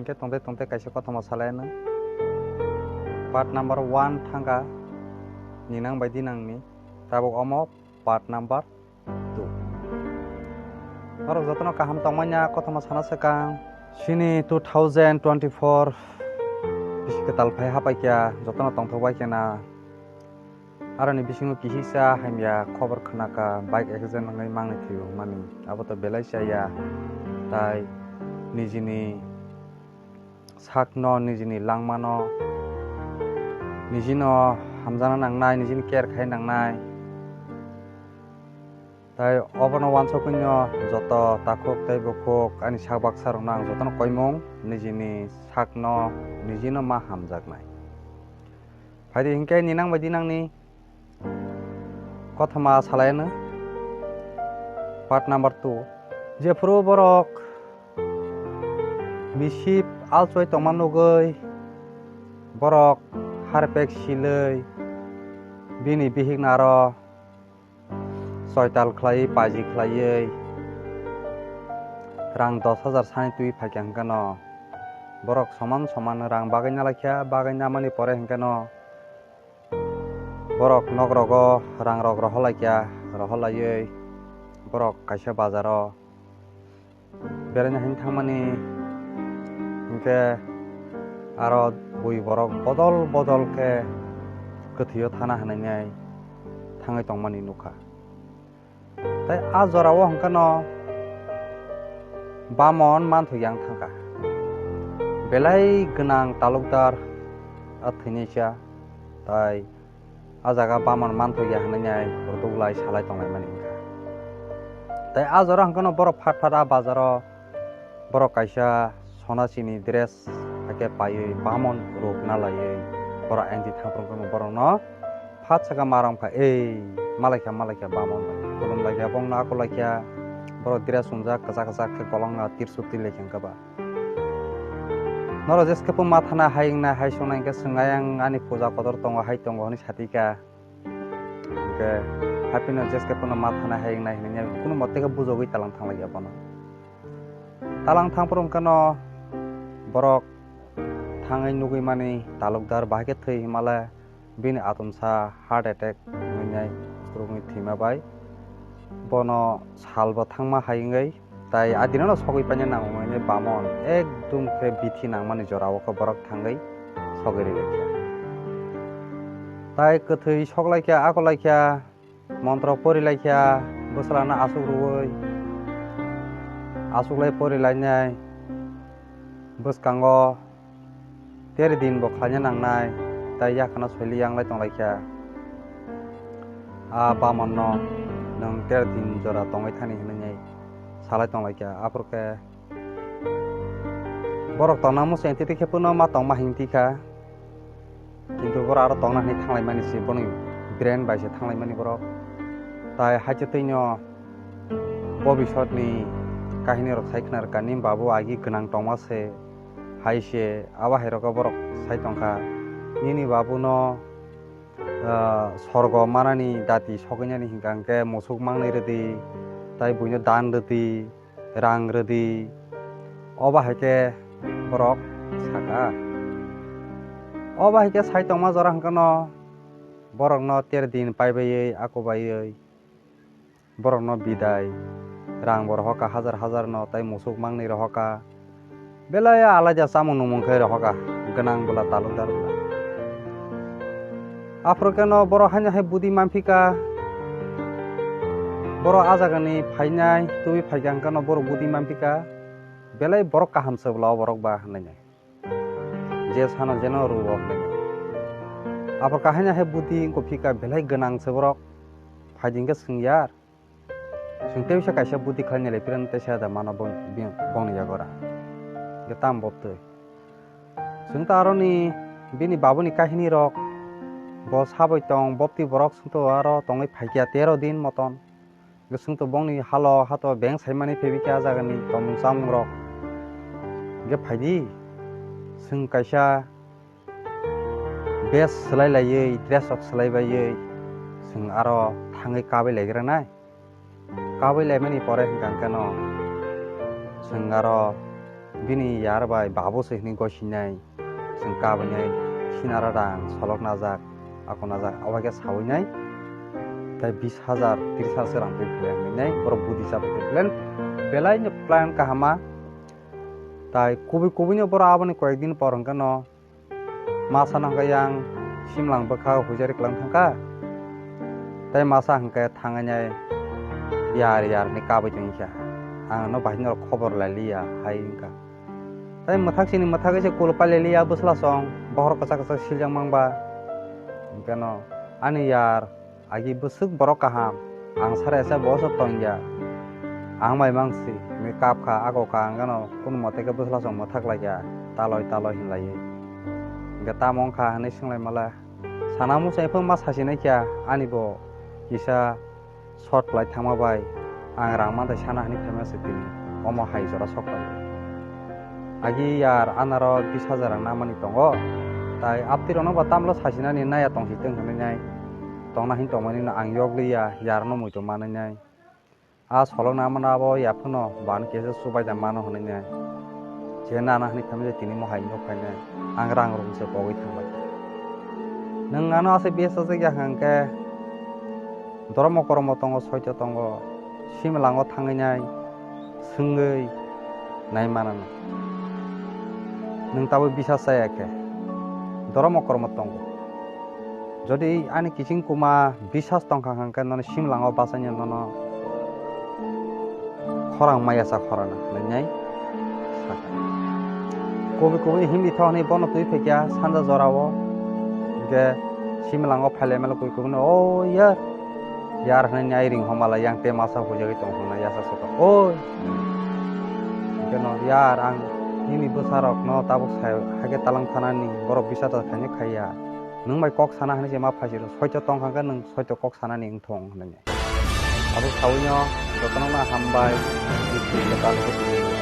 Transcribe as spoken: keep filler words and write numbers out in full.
Khe tongte tongte kaisa kothoma salai ano. Part number one thangkha, ninang bai dinangni, tabuk omo part number two. Norok jotono kaham tongmanya kothoma sana swkang. Chini two thousand twenty-four bisi kwtal phai hapaikha, jotono tongthok bai khena. Aroni bisingo kihisa hamya khobor khwnakha, bike accident wngwi mangni thwiwi hwnmani. Abo to belai chaya, tai nijini sakno, nijini langmano, nijino hamjana nangnai, nijini care khai nangnai. Tai obono uansukgwino joto takhuk tei bukhuk ani sak baksa rokno ang jotono koimung, nijini sakno nijino ma hamjaknai. Phaidi hinkhe ninang bai dinangni kothoma salai ano. Part number two. Jephuru borok misip alchoi tongma nugwi, borok harpek silwi bini bihikno aro soital khlaiwi, paji khlaiwi, rang dos hajar sani twi phaikha hwnkhe no, borok soman soman rang bagwi nalaikha, bagwi namani pore hwnkhe no, borok nok rogo rang rok rohor laikha, rohor laiwi borok kaisa bazaro beraina hin thangmani hwnkhe aro bui borok bodol bodol khe kwthwio thana hwnwi thangwi tongmani nukha. Tai a jorao hwnkhe no bamon manthokya wng thangkha. Belai gwnang talukdar a thwinaisa, tai a jaga bamon manthokya hwnwi rutuk lai salai tonglaimani wngkha. Tai a jora hwnkhe no borok phat phat a bazaro borok kaisa sona chini dress hakhe paiwi bamon rukna laiwi borok entwi thangphuru wngkha borokno phat saka ma romkha, "Ei, malaikha, malaikha bamon bai." Khulumlaikha, bongno akulaikha, borok dress sumjak kwchak kwchak khe kolokno tirsu twi laikha wngkha ba. Norok jeskhe pho ma thana hai wngna hai songna hinkhe swng ayang ani puja kotor tongo, hai tongo hwnwi satika. Hinkhe haphino jeskhe pho no ma thana hai wngna hinwi kunu mote khe bujogwi talang thanglaiya bono. Talang thangphuru hwnkhe no borok thangwi nugwi mani talukdar bahai khe thwi himale bini atomsa heart attack wngwi nai rwngwi thwima bai. Bono salbo thangma hai wngwi tai adinano sogwi paina nango hwnwi bamon ekdum khe bithi nangmani jorao khe borok thangwi sogwi rwlaikha. Tai kwthwi soklaikha, akolaikha, montro porilaikha, bwswlano aswk rwui, aswklai porilainai bwskango ter din bo khlaina nangnai, tai yakhano soili yanglai tonglaikha. A bamonno nwng ter din jora tongwi thani hwnwi salai tonglaikha. Aphuru khe borok tongna muchung titi khe phano ma tongma hingti kha. Kintu borok aro tongna hwnwi thanglaimani se, boni brain bai se thanglaimani borok. Tai haikhe twino bobisotni kahinirok sai khna rwkha, "Nini babu agi gwnang tongma se," hai se, abo hai rokno borok sai tongkha. "Nini babuno, ah, sorgo manani dati sogwinani hwnkha hwnkhe musuk mangnwi rwdi, tai buino dan rwdi, rang rwdi." Obo hai khe borok sakha. Obo hai khe sai tongma jora hwnkhe no borokno ter din paibaiwi, akubaiwi borokno bidai rang bo rohorkha hajar hajar no, tai musuk mangnwi rohorkha. Belai alaida chamung nungmung khe rohorkha, gwnang bwla talukdar bwla. Aphuru khe no borok haino hai budi manphika, borok a jagani phainai tubui phaikha hwnkhe no borok budi manphika, belai borok kaham se bwla o borok ba hwnwi nai. Je sano jeno rwo hwnwi. Aphuru khe haino hai budi wngkha phika belai gwnang se borok, phaidi hwnkhe swng yar. Chwng tei bisa kaisa budi khlainai le pirani teisa da mano boni, bini, bongni yagora. Ge tam bobtwi. Chwng ta aroni bini babuni kahini rok bo sabai tong, bobtwi borok chwng to aro tongwi phaikya tero din moton. Ge chwng to bongni halo hato beng saimani phebikya jagani tomung chamung rok. Ge phaidi chwng kaisa bes swlai laiwi, dress rok swlai baiwi chwng aro thangwi kabai laigra nai. Kabai laimani pore hwnkha hwnkhe no chwng aro bini yar bai babu se hwnwi gosinai, chwng kabinai sinara rang solok najak, ako najak, abo hai khe sawi nai. Tai bis hajar, tris hajar se rang twi phainai hwnwi nai, borok budi chap twi phainai. Belai no plan kahama. Tai kubui kubui no borok aboni koyek din por hwnkhe no masa no hwnkhe yang simlang bwkha huijari kwlang thangkha. Tai masa hwnkhe thangwi nai yar yar ni kabui tongkha. Ang no bahai norok khobor lai liya hai wngkha. Tai mwthak sini mwthak se kul pailai liya bwsla song bohor kwchak kwchak siljak mang ba. Hwnkhe no ani yar agi bwswk borok kaham, ang sara esa bo se tongya. Ang bai mang si, hwnwi kap kha, ako kha, ang gano kunu mote khe bwsla song mwthak laikya, taloi taloi hinlaiwi. Hwnkhe tamo wngkha hwnwi swnglaimala. Sana muchung ephang ma sasinai kha, ani bo kisa short khlai thangma bai ang rang manthai sana hwnwi phaima se tini omo hai jora sok pai. Agi yar anaro bis hajar rang namani tongo, tai aptwi rokno bo tamlo sasinani naya tongsi tong hwnwi nai tongna hin tongmani no ang yok liya, yar no muitu manwi nai. A solok na mano abo yaphano ban kesa subai da mano hwnwi nai. Je nana hwnwi khamjai tini mohai nuk phainai. Ang rang rung se pogwi thangbai. Nwng ano ase besa jak ya hwnkhe, doromo koromo tongo, soito tongo, simlango thangwi nai, swngwi nai manano. Nwng tabuk bisas chaya khe, doromo koromo tongo. Jodi ani kiching kuma bisas tongkha hwnkhe nono simlango bachaina nono khorang maya sa khorana hwnwi nai sakha. Kubui kubui himdi thok hwnwi bono twi phaikha sanja jorao. Hwnkhe simlango phailai mala kubui kubui no, "O yar, yar," hwnwi nai ring homala yang te masa hujagwi tong hwnna yasa sokha. "Oi." Hwnkhe no, "Yar, ang nini bwsarokno tabuk sai, hakhe talang thanani, borok bisa ta khaini khaiya. Nwng bai kok sana hwnwi se ma phaisiro, soito tongkha hwnkhe nwng soito kok sanani wngthong," hwnwi. Abo sawi no jotono no hambai, nini kwtal khe twi.